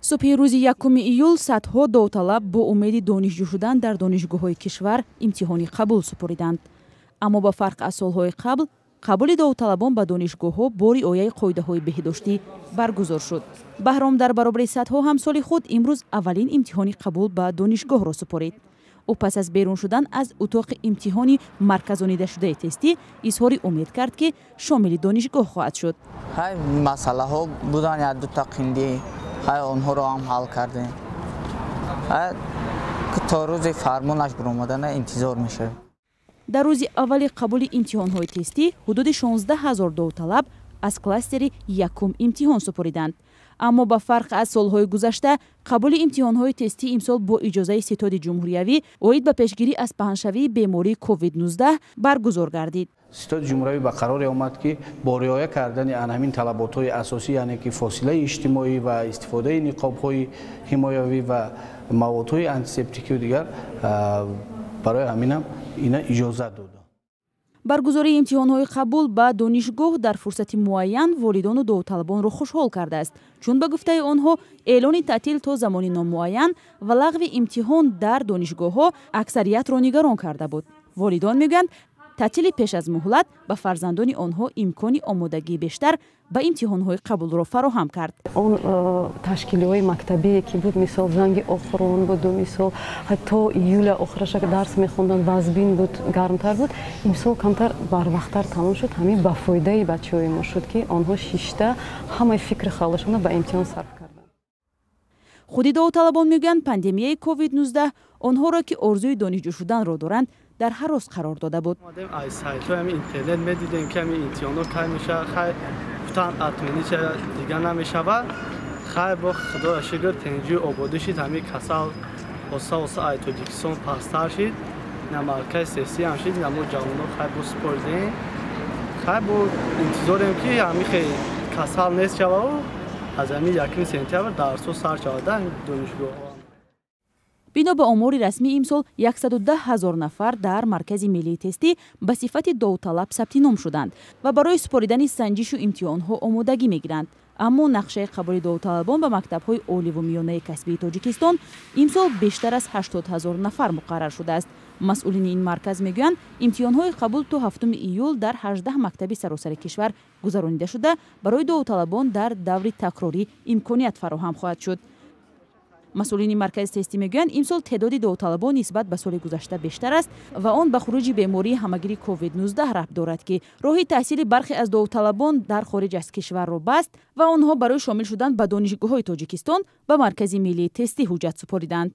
Субҳи рӯзи 1 июл садҳо довталаб бо умеди донишҷӯ шудан дар донишгоҳҳои кишвар имтиҳони қабул супориданд. Аммо ба фарқ аз солҳои қабл, қабули довталабон ба донишгоҳҳо бо риояи қоидаҳои беҳдоштӣ баргузор шуд. Баҳром дар баробари садҳо ҳамсоли худ имрӯз аввалин имтиҳони қабул ба донишгоҳро супорид. Ӯ пас аз берун шудан аз утоқи имтиҳони марказонидашудаи тестӣ изҳори умед кард, ки шомили донишгоҳ хоҳад шуд. Ҳай, масъалаҳо буданд, як дута қиндӣ, ҳай, онҳоро ҳам ҳал кардем. То рӯзи фармонаш биромадана интизор мешавем. Дар рӯзи аввали қабули имтиҳонҳои тестӣ ҳудуди 16 ҳазор довталаб аз кластери якум имтиҳон супориданд. Аммо ба фарқ аз солҳои гузашта, қабули имтиҳонҳои тестӣ имсол бо иҷозаи Ситоди ҷумҳуриявӣ оид ба пешгирӣ аз паҳншавии бемории COVID-19 баргузор гардид. Ситоди ҷумҳуриявӣ ба қароре омад, ки бо риоя кардани ан ҳамин талаботҳои асосӣ, яъне ки фосилаи иҷтимоӣ ва истифодаи ниқобҳои ҳимоявӣ ва маводҳои антисептикию дигар, барои ҳаминам ина иҷозат дод. Баргузории имтиҳонҳои қабул ба донишгоҳ дар фурсати муайян волидону довталабонро хушҳол кардааст, чун ба гуфтаи онҳо, эълони таътил то замони номуайян ва лағви имтиҳон дар донишгоҳҳо аксариятро нигарон карда буд. Волидон мегӯянд, таътили пеш аз муҳлат ба фарзандони онҳо имкони омодагии бештар ба имтиҳонҳои қабулро фароҳам кард. Он ташкилиҳои мактабие ки буд, мисол, занги охирон буду, мисол, то июля охираша дарс мехонданд, вазбин буд, гармтар буд. Имсол камтар барвақттар тамом шуд. Ҳамин ба фоидаи бачаҳои мо шуд, ки онҳо шишта ҳамаи фикри хаёлашонро ба имтиҳон сарф карданд. Худи довталабон мегӯянд, пандемияи COVID-19 онҳоро, ки орзуи донишҷӯ шуданро доранд, дар ҳарос қарор дода буд. Аз сайтҳои ҳами интернет медидем, ки ҳами имтиҳонҳо кай мешавад. Хай, гуфтанд, отменить ша, дигар намешавад. Хай, бо Худоро шукр, тинҷию ободӣ шид. Ҳами касал оста оста ай Тоҷикистон пасттар шид, на маркази тестӣ ҳам шид, намо ҷавоно хай бо супоридем. Хай, бо интизорем, ки ҳами хел касал нест шавау аз ҳами 1 сентябр дарсҳо сар шавад донишгоҳҳо. Бино ба омори расмӣ, имсол 110 ҳазор нафар дар Маркази миллии тестӣ ба сифати довталаб сабти ном шуданд ва барои супоридани санҷишу имтиҳонҳо омодагӣ мегиранд. Аммо нақшаи қабули довталабон ба мактабҳои оливу миёнаи касбии Тоҷикистон имсол бештар аз 80 ҳазор нафар муқаррар шудааст. Масъулини ин марказ мегӯянд, имтиҳонҳои қабул то 7 июл дар 18 мактаби саросари кишвар гузаронида шуда, барои довталабон дар даври такрорӣ имконият фароҳам хоҳад шуд. Масъулини маркази тестӣ мегӯянд, имсол теъдоди довталабон нисбат ба соли гузашта бештар аст ва он ба хуруҷи бемории ҳамагири COVID-19 рабт дорад, ки роҳи таҳсили бархе аз довталабон дар хориҷ аз кишварро баст ва онҳо барои шомил шудан ба донишгоҳҳои Тоҷикистон ба Маркази миллии тестӣ ҳуҷҷат супориданд.